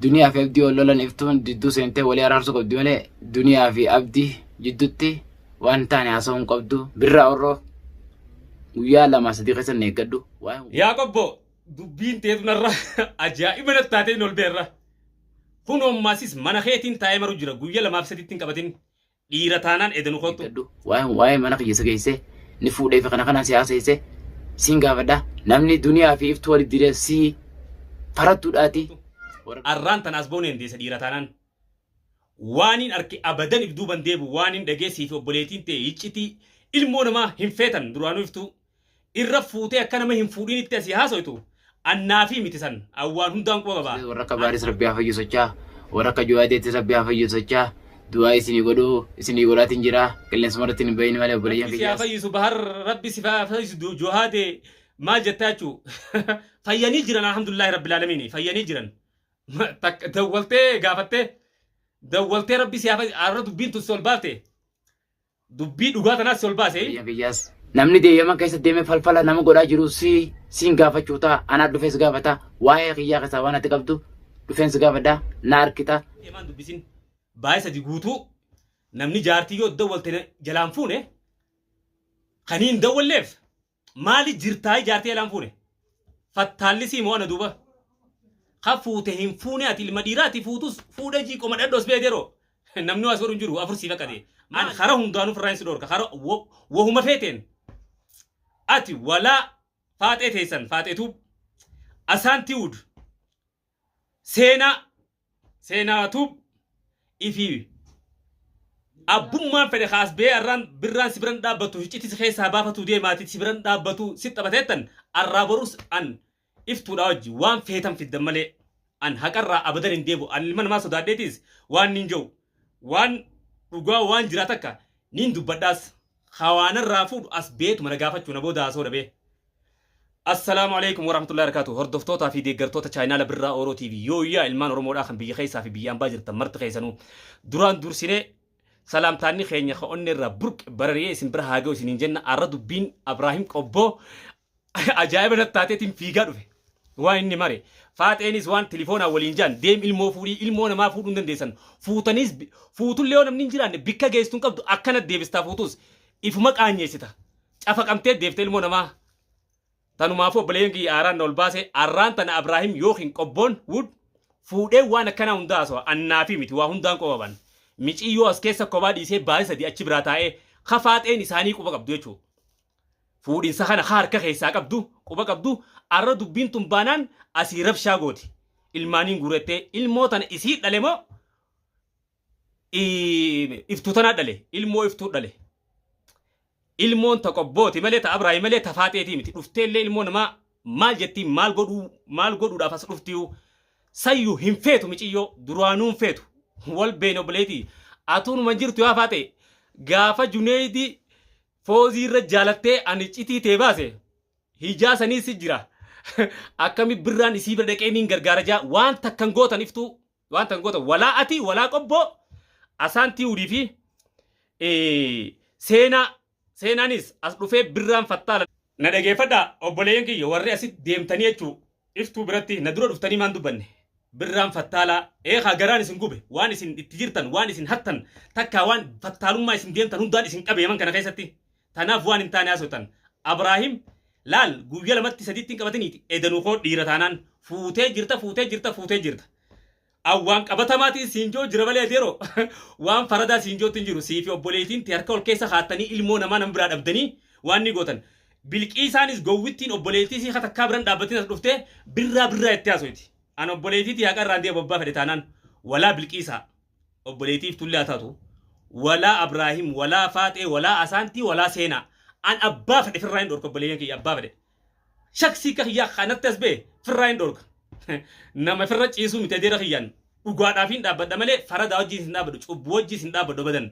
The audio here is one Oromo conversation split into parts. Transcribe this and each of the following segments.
Duniyaa fi Abdii wal lolan, Iftuun jidduu seentee walii araarsuu qabdi malee Duniyaa fi Abdii jidduutti waan hin taane haasa'uu hin qabdu. Birraa Orroo, guyyaa 2-3 keessa hin eeggadhu. Yaa Qobbo, dubbiin teetu narra ajaa'iba natti taatee ol beerra. Kun hommaasis mana keetiin taa'ee maru jira, guyya lamaaf sadiitti hin qabatin, dhiira taanaan edanu kottu. Eeggadhu. Waa'ee mana kiyya isa geessee ni fuudhee fi kana kanaan si haasa'ise siin gaafadha. Namni Duniyaa fi Iftuu walitti diree si farattuudhaati. Arraan tanaas booneen deessa dhiira taanaan. Waaniin arke abadan if duuban deebu, waaniin dhageessii fi obboleettiin ta'e iccitii ilmoo namaa hin feetan. Duraanuu Iftuu irra fuutee akka nama hin fuudhinitti asii haasoytu annaafii miti, san awwaan hundaan quba qabaa. Warra akka Baaris Rabbi haa fayyisochaa, warra akka Juwaadeettis Rabbi haa fayyisochaa, du'aa isinii godhuu isinii godhaatiin jira, qilleensuma irratti hin bahin malee obboleeyyan Rabbi si haa kiyyaas. fayyisu Bahar, Rabbi si haa fayyisu Johaade, maal jettaa jechuu? Fayyanii jiran, alhamdulillahi rabbil aalamiin, fayyanii jiran. Dawwaltee gaafattee dawwaltee, Rabbi si haa fayyisu. Arra dubbiin tun si ol baafte, dubbii dhugaa tanaas si ol baase. Obboleeyyan kiyyaas. Namni deeyyaman keessa deemee falfala nama godhaa jiru si siin gaafachuu ta'a, anaa dhufees gaafata, waa'ee kiyyaa keessaa waan ati qabdu dhufeen si gaafadha, na arkita. Deemaan dubbisin baay'ee sadi guutuu namni jaartii yoo dawwalte jalaan fuune kanii hin dawwalleef maali jirtaa jaartii jalaan fuune fattaallisii moo ana duuba ka fuute hin fuune? Ati ilma dhiiraati, fuutus fuudhee jii qoma dhadhoos beeteroo namni waas godhu hin jiru, afur sii faqate. An kara hundaanuu firraa hin si dhoorka, kara wahuma feeteen ati walaa faaxee teessan faaxeetuu asaantiwud seenaa seenaatuub ifi abbummaan fedhe kaas bee arraan Birraan si biran dhaabbatu, hicciti si keessaa baafatu deemaati si biran dhaabbatu si taphateettan arraa borus an Iftuudha wajji waan feetan fiddan malee an haqarraa abadan hin deebu. An ilma namaa sodaadheetis waan nin jedhu waan dhugaa waan jiraa takka nin dubbadhaas hawaanarraa fuudhu as beetu mana gaafachuu na booda haasoo dhabee. Assalaamu alaikum warahmatullahi wabarakatuh. Hordoftootaa fi deeggartoota chaayinaala Birraa Ooroo TV. Yooyyaa ilmaan Oromoodhaa kan biyya keessaa fi biyya ambaa jirtan marti keessanuu. Duraan dursinee salaamtaanni keenya ka onnee irraa burqe barari'ee isin bira haa ga'u isiniin jenna. Arra dubbiin Abraahim Qobboo ajaa'iba natti taateetiin fiigaa dhufe. Waan inni mare. Faaxeenis waan tilifoonaan waliin jaan deem ilmoo fuudhii, ilmoo namaa fuudhuu hin dandeessan. Fuutaniis fuutullee yoo namni hin jiraanne bikka geessitu hin qabdu, akkana deebistaa, fuutus ifuma qaanyeessita. Cafaqamtee deebite ilmoo namaa. Tanumaafuu obboleeyyan kiyya aaraan na ol baase, arraan tana Abraahim yookiin Qobboon Wud fuudhee waan akkanaa hundaa haasawa annaafii miti, waa hundaan quba qaban. Miciyyoo as keessa kophaa dhiisee baasii 3 achi biraa taa'ee ka faaxeen isaanii quba qabdu jechuudha. Fuudhinsa kana ka harka keessaa qabdu quba qabdu, arra dubbiin tun baanaan asii rabshaa gooti. Ilmaaniin guurettee ilmoo tana isii dhale moo Iftuu tanaa dhale? Ilmoo Iftuu dhale. Ilmoon ta Qobbooti malee, ta Abraahim malee, ta Faaxeetii miti. Dhufteellee ilmoo namaa maal jettiin, maal godhuu, maal godhuudhaaf as dhuftiyu? Sayyu hin feetu, miciyyoo duraanuu hin feetu. Wal beene obboleetii. Atuunuma hin jirtu yaa Faaxee. Gaafa Juneeydi Foozii irra jaalattee ani citii tee baase hijaa sanii si jira. Akkami Birraan isii bira dhaqee niin gargaara jaa waan takkan gootan Iftuu. Waan takkan gootan walaa ati walaa Qobboo asaantii udii fi seenaa seenaanis as dhufee Birraan fattaala. Na dhageeffadhaa obboleeyyan kiyya, warri asitti deemtanii jechuu Iftuu biratti na dura dhuftanii maan dubbanne? Birraan fattaalaa eekaa garaan isin gube, waan isin itti jirtan, waan isin hattan takkaa, waan fattaalummaa isin deemtan hundaan isin qabe Yaman kana keessatti. Tanaaf waan hin taane haasoftan. Abraahim laal, guyya lamatti sadiitti hin qabatiniiti edanuu koo dhiira taanaan fuutee jirta, fuutee jirta, fuutee jirta. An waan qabatamaatiin siin ji'u jira malee adeeroo waan faradaa siin ji'utti hin jiru. Sii fi obboleettiin tee harka ol keessa kaattanii ilmoo namaa nama biraa dhabdanii waan ni gootan. Bilqiisaanis gowwittiin obboleettii sii takkaa biran dhaabbatiin as dhuftee Birraa Birraa itti haasoyti. An obboleettii tiyya haqa irraan deemu abbaa fedhe taanaan, walaa Bilqiisaa obboleettii Iftullee haa taatu, walaa Abraahim, walaa Faaxee, walaa Asaantii, walaa Seenaa, an abbaa fedhe firraa hin dhorka. Obboleeyyan kiyya, abbaa fedhe shaksii akka kiyyaa kanatti as ba'e firraa hin dhorka. Nama firra ciisuu miti adeera kiyyaan, dhugaadhaaf hin dhaabbadha malee faradaa wajjin hin dhaabbadhu, cubbuu wajjin hin dhaabbadhu abadan.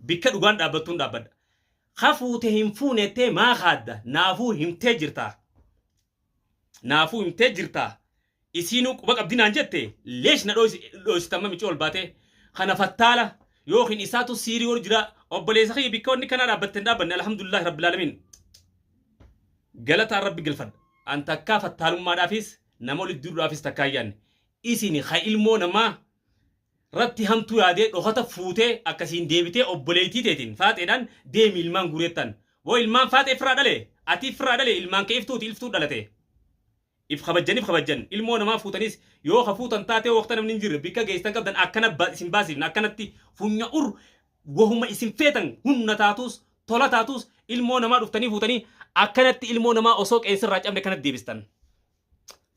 Bikka dhugaan dhaabbattuun dhaabbadha. Ka fuute hin fuunettee maa kaadda? Naafuu himtee jirtaa. Naafuu himtee jirtaa. Isiinuu quba qabdi naan jette, leesh na dhooysita amma micii ol baatee. Kana fattaala yookiin isaatu siirii godhu jira. Obboleessa kiyya, bikka wanni kanaa dhaabbatte hin dhaabbanne, alhamdulillahi rabbil aalamiin. Galataan Rabbi galfadha. An takkaa fattaalummaadhaafis nama walitti duudhaafis takkaa hin yaadne. Isin ha ilmoo namaa ratti hamtuu yaadee dhokata fuutee akkasiin deebitee obboleettii teetiin faaxeedhaan deemi ilmaan guureettan. Boo ilmaan faaxee firraa dhale ati firraa dhale ilmaan kee iftuuti ilftuu dhalate. If kabajjan if kabajjan ilmoo namaa fuutanis yoo ka fuutan taatee waqta namni hin jirre bikka geessitan qabdan akkana isin baasifna akkanatti funya ur wahuma isin feetan hunna taatus tola taatus ilmoo namaa dhuftanii fuutanii akkanatti ilmoo namaa osoo qeensirraa cabne kanatti deebistan.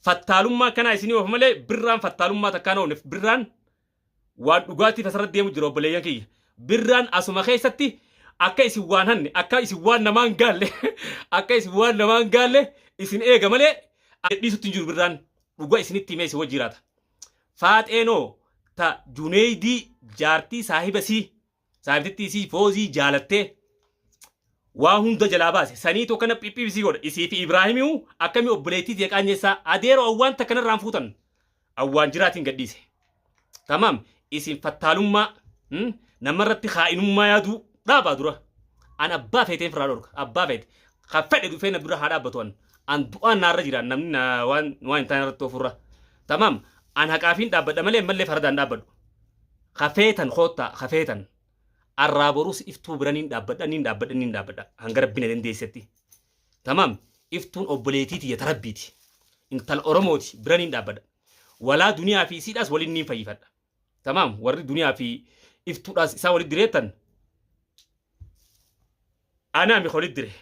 Fattaalummaa akkanaa isinii oofa malee birraan fattaalummaa takkaan oofne birraan waan dhugaatiif asirratti deemu jira obboleeyyan kiyya. Birraan asuma keessatti akka isin waan hanne akka isin waan namaan gaalle akka isin waan namaan gaalle isin eega malee dhiisutti hin jiru birraan dhugaa isinitti himee isin wajji jiraata. Faaxeenoo ta Juneeydii jaartii saahiba sii saahibtittii isii foozii jaalattee waa hunda jalaa baase saniitu akkana phiphiibsii godha isii fi Ibraahimiu akkamii obboleettii tiyya qaanjessaa adeeroo awwaan takka narraan fuutan awwaan jiraatiin gadhiise. Tamaam isin fattaalummaa namarratti kaa'inummaa yaaduu dhaabaa dura. An abbaa feeteen firaa dhorka abbaa feete kan fedhe dhufee na bira haa dhaabbatu an an du'aan naarra jira namni na waan waan hin taane irratti ofurra. Tamaam an haqaafiin dhaabbadha malee mallee faradaan dhaabbadhu. Ka feetan koottaa ka feetan arraa borus iftuu bira niin dhaabbadha niin dhaabbadha niin dhaabbadha hanga rabbi na dandeessetti. Tamaam iftuun obboleettii tiyya ta rabbiiti. Intala Oromooti bira niin dhaabbadha. Walaa duniyaa fi isiidhaas waliin niin fayyifadha. Tamaam warri duniyaa fi iftuudhaas isaa walitti direettan anaa mi walitti dire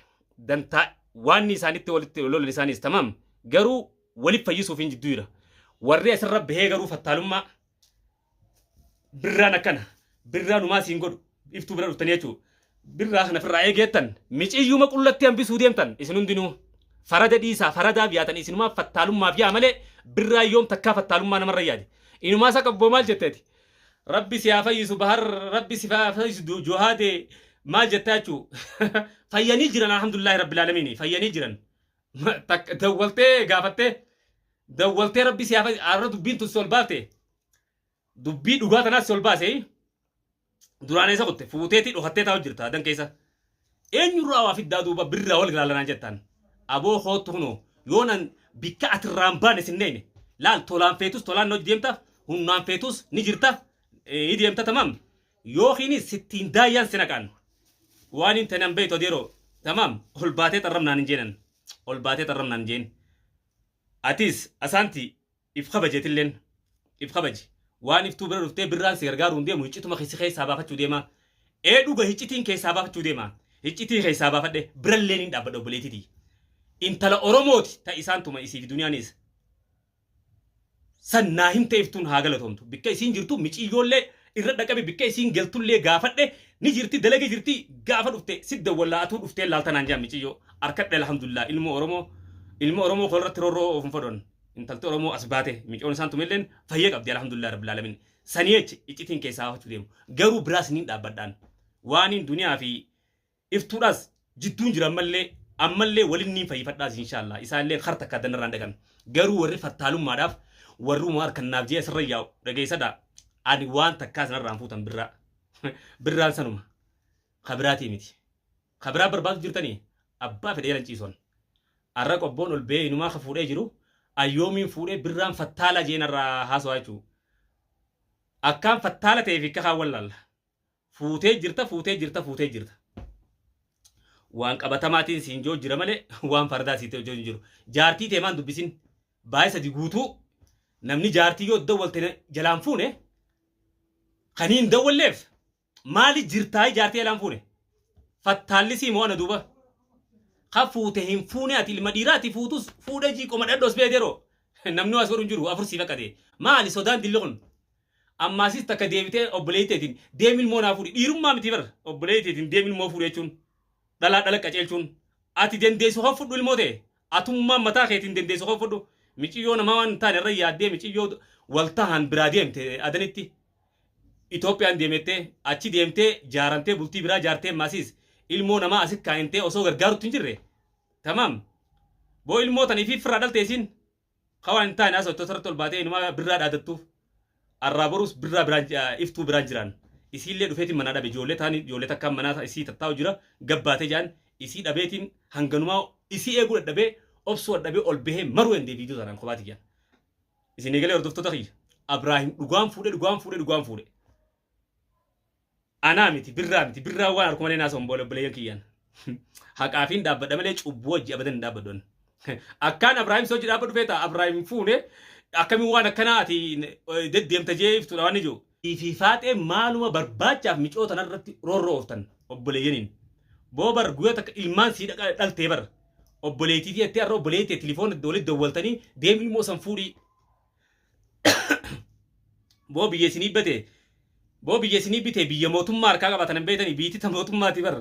dantaa waan isaanitti walitti lolan isaanis tamaam garuu walitti fayyisuuf hin jidduu jira. Warri asirra bahee garuu fattaalummaa birraan akkana birraan umaa siin godhu iftuu bira dhuftanii jechuudha. Birraa kana firraa eegeettan miciyyuma qullatti hambisuu deemtan isin hundinuu farada dhiisaa faradaaf yaatan isinumaa fattaalummaaf yaa malee birraa yoom takkaa fattaalummaa namarra yaade. Inumaa isa qabboo maal jetteeti? Rabbi si haa fayyisu bahar rabbi si haa fayyisu johaade maal jettaa jechuu fayyanii jiran alhamdulillahi rabbil aalamiin fayyanii jiran dawwaltee gaafattee dawwaltee rabbi si haa fayyisu arra dubbiin tun si ol baafte dubbii dhugaa tanaas si ol baase duraan eessa kutte fuuteetii dhokattee taa'u jirta adan keessa eenyurraa waa fiddaa duuba birraa wal ilaalanaan jettaan aboo koottu kunoo yoonan bikka atirraan baane sinneene laal tolaan feetus tolaan hojii deemta humnaan feetus ni jirta ni deemta tamaam yookiin sittiin daayyaan si naqaan waan hin tanan beektu adeeroo tamaam ol baatee xarramnaan hin jeenan ol baatee xarramnaan hin jeen atis asaanti if kabaji atilleen if kabaji waan iftuu bira dhuftee birraan si gargaaruu hin deemu hiccituma si keessaa baafachuu deema ee dhuga hiccitiin keessaa baafachuu deema hiccitii keessaa baafadhe birallee niin dhaabbadha obboleettitii intala oromooti ta isaan tuma isiif duniyaanis san naa himte iftuun haa galatoomtu bikka isiin jirtu miciyyoollee irra dhaqabe bikka isiin galtullee gaafadhe ni jirti dalage jirti gaafa dhufte si dawwallaa atuu dhuftee laaltanaan jaan miciyyoo arkadhe alhamdulillah ilmoo oromoo ilmo oromoo kolarratti roorroo of hin fodhan intalti oromoo as baate micoon isaan tumelleen fayya qabdi alhamdulillah rabbil alamin sanii jecha iccitiin keessaa baafachuu deemu garuu biraas niin dhaabbadhaan waaniin duniyaa fi iftuudhaas jidduun jira ammallee ammallee walin niin fayyifadhaas inshaallah isaallee kar takka addanarraan dhaqan garuu warri fattaalummaadhaaf warri uma harkannaaf jee asirra yaa'u dhageessadha ani waan takkaa sanarraan fuutan birraa birraan sanuma ka biraatii miti ka biraa barbaadu jirtanii abbaa fedhe jalan ciisoon arra qobboon ol ba'ee inumaa ka fuudhee jiru ayyoomiin fuudhee birraan fattaalaa jeen irraa haasawaa jechuu akkaan fattaala ta'ee fi akka kaan wallaalla fuutee jirta fuutee jirta fuutee jirta waan qabatamaatiin siin joo jira malee waan fardaa siit hojii hin jiru jaartii tee maan dubbisin baay'ee sadi guutuu namni jaartii yoo dawwalte jalaan fuune kanii hin dawwalleef maali jirtaa jaartii jalaan fuune fattaallisii moo ana duuba ka fuute hin fuune ati ilma dhiiraati fuutus fuudhee jii qoma dhadhoos beeteroo namni waas godhu hin jiru afur sii fakkate maali sodaan dilli kun Ammaasis takka deebitee obboleettii teetiin deemi ilmoo naa fuudhi. Dhiirummaa miti bar obboleettii teetiin deemi ilmoo fuudhi jechuun dhalaa dhala qaceelchuun ati dandeessu kan fudhu ilmoo ta'e atummaan mataa keetiin dandeessu kan fudhu miciyyoo namaa waan hin taane irra yaaddee miciyyoo wal tahan biraa deemte adanitti Itoophiyaan deemettee achi deemtee jaarantee bultii biraa jaartee maasiis ilmoo namaa asit kaa'intee osoo gargaarutti hin jirre tamaam boo ilmoo tan ifii firraa dhalte isiin Ka waan hin taane haasoftu asirratti ol baatee inumaa birraa dhaadattuuf arraa boruus birraa biraan iftuu biraan jiraan. Isiillee dhufeetiin manaa dhabe ijoollee taani ijoollee takkaan manaa isii tattaa'u jira gabbaatee jaan isii dhabeetiin hanganumaa isii eeguu dadhabee obsuu dadhabee ol bahee maruu dandee viidiyoo tanaan kophaa tiyyaan. Isinii galee hordoftoota kiyya. Abraahim dhugaan fuudhe dhugaan fuudhe dhugaan fuudhe. Anaa miti birraa miti birraa waan harkuma malee naasoo hin obboleeyyan kiyyaan. Haqaafiin dhaabbadha malee cubbuu wajji abadan hin dhaabbadhu. Akkaan Abraahim si hojii dhaabbadhu feeta Abraahim fuune akkamiin waan akkanaa ati deddeemta jee iftuudha waan ijoo. Fi faaxee maaluma barbaachaaf micoo tanarratti roorroo ooftan obboleeyyaniin. Boo bar guyyaa takka ilmaan sii dhaltee bar. Obboleettii jettee har'a obboleettii tilifoona walitti dawwaltanii deemi ilmoo san fuudhii. Boo biyya isinii bate boo biyya isinii bite biyya mootummaa harkaa qabatan hin beektanii biitti ta mootummaati bar.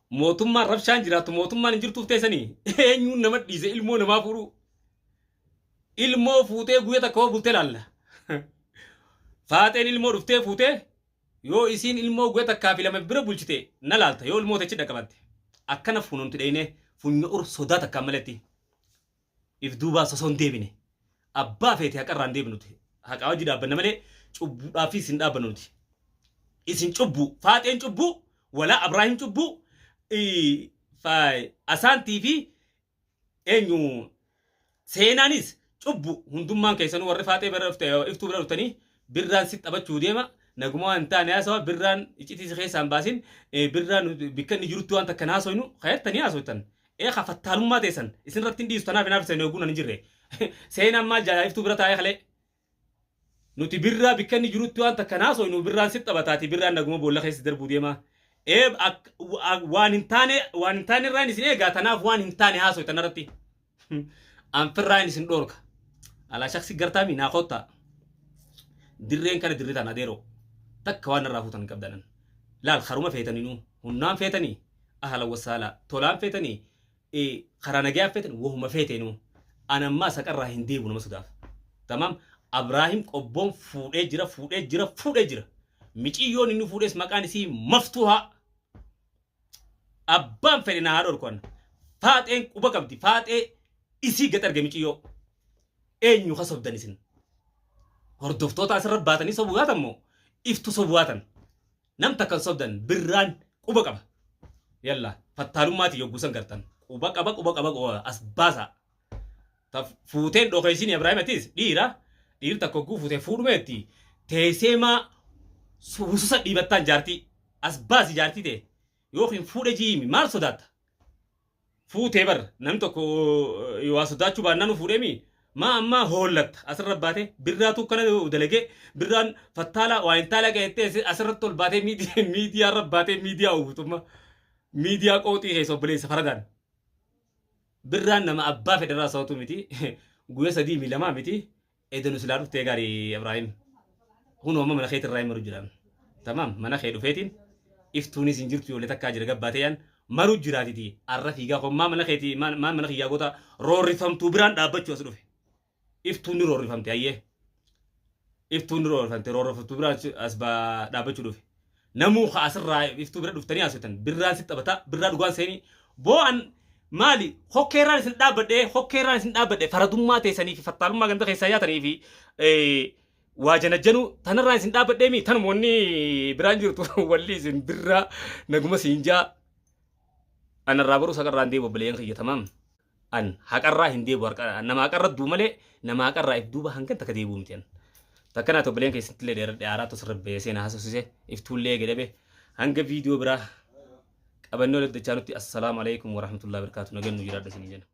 Mootummaan rabshaan jiraattu mootummaan hin jirtuuf teessanii eenyuun nama dhiise ilmoo namaa fuudhuu. Ilmoo fuutee guyya takka hoo bultee laalla. Faaxeen ilmoo dhuftee fuutee yoo isiin ilmoo guyya takkaa fi lama bira bulchite na laalta yoo ilmoo techi dhaqqabatte. Akkana fuunonti dheyne funya ur sodaa takkaan maletti. If duubaa sosoo hin deebine. Abbaa feete haqarraa hin deebinuti. Haqaa wajji dhaabbanna malee cubbuudhaafis hin dhaabbannu nuti. Isin cubbuu, faaxeen cubbuu, walaa Abraahim cubbuu, asaantii fi eenyu seenaanis cubbu hundummaan keessanuu warri faaxee bira dhufte iftuu bira dhuftanii birraan si taphachuu deema naguma waan hin taane haasawa birraan iccitii si keessaa hin baasin birraan bikka inni jirutti waan takka hin haasoynu kayattanii haasoytan ee ka fattaalummaa teessan isin irratti hin dhiisu tanaaf hin hafisanii oguu nan hin jirre seenaan maal jaa iftuu bira taa'ee kalee Nuti birraa bikka inni jirutti waan takka hin haasoynu birraan si taphataati birraan naguma boolla keessa darbuu deema. Ee waan hin taane waan hin taane irraan isin eegaa tanaaf waan hin taane haasoytan irratti. An firraan isin dhoorka. Alaa shaksi gartaami naa kottaa. Dirreen kana dirree tana adeeroo. Takka waan narraa fuutan hin qabdanan. Laal karuma feetaninuu humnaan feetanii ahla wasaala tolaan feetanii karaa nagayaa feetan wahuma feeteenuu. An ammaa saqarraa hin deebu nama sodaaf. Tamaam Abraahim qobboon fuudhee jira fuudhee jira fuudhee jira. Miciyyoon inni fuudhes maqaan isii maftuuhaa. Abbaan fedhe na haa dhorku ana. Faaxeen quba qabdi faaxee isii gad arge miciyyoo. Eenyu ka sobdan isin? Hordoftoota asirra baatanii sobuu yaatan moo iftu sobuu yaatan? Nam takka hin sobdan birraan quba qaba. Yalla fattaalummaati yogguu san gartan. Quba qaba quba qaba quba as baasaa. Ta fuuteen dhokeessin Ibraahim atis dhiira dhiir takka hogguu fuutee fuudhumeetti teessee maa hususa dhiibattaan jaartii as baasi jaartii tee yookiin fuudhe jiimi maal sodaatta fuutee bar namni tokko waa sodaachuu baannaan fuudheemi maa ammaa hoollatta asirra baatee birraatu kana dalagee birraan fattaalaa waa hin taala qajettee asirratti ol baatee miidiyaa irra baatee miidiyaa uwwitumma miidiyaa qooxii keessa obboleessa faradaan Birraan nama abbaa fedhe irraa sawatu miti. Guyya sadii mi lamaa miti. Edanu silaa dhuftee gaarii Ibraahim. Kunoo amma mana keetti irraa maru jiraan. Tamaam mana kee dhufeetiin iftuunis hin jirtu ijoollee takkaa jira gabbaatee yaan maru jiraatiti. Arra fiigaa kun maa mana keetii maa mana kiyyaa goota roorrifamtuu biraan dhaabbachuu as dhufe. Iftuun ni roorrifamte hayyee. Iftuun ni roorrifamte roorrifamtuu biraan as dhaabbachuu dhufe. Namuu ka asirraa iftuu bira dhuftanii haasoftan birraan si taphataa birraa dhugaan seenii boo'an maali hokkeerraan isin dhaabbadhe hokkeerraan isin dhaabbadhe faradummaa teessanii fi fattaalummaa ganda keessaa yaatanii fi waa janajjanuu tanarraan isin dhaabbadhee mi tanuma wanni biraan jirtu walli isin birraa naguma siin jaa anarraa baruu saqarraan deebu obboleeyyan kiyya tamaam. An haqarraa hin deebu harqa nama haqarra duu malee nama haqarraa if duuba hangan takka deebi'u miti an. Takka naa tobboleen keessatti illee dheeradhe aaraa tosirra beesee na haasofsise iftuullee eege dhabe hanga viidiyoo biraa qabannoo walitti dachaa nutti assalaamu alaikum warahmatullahi wabarakatuh nagannu jiraadha isinii jenna.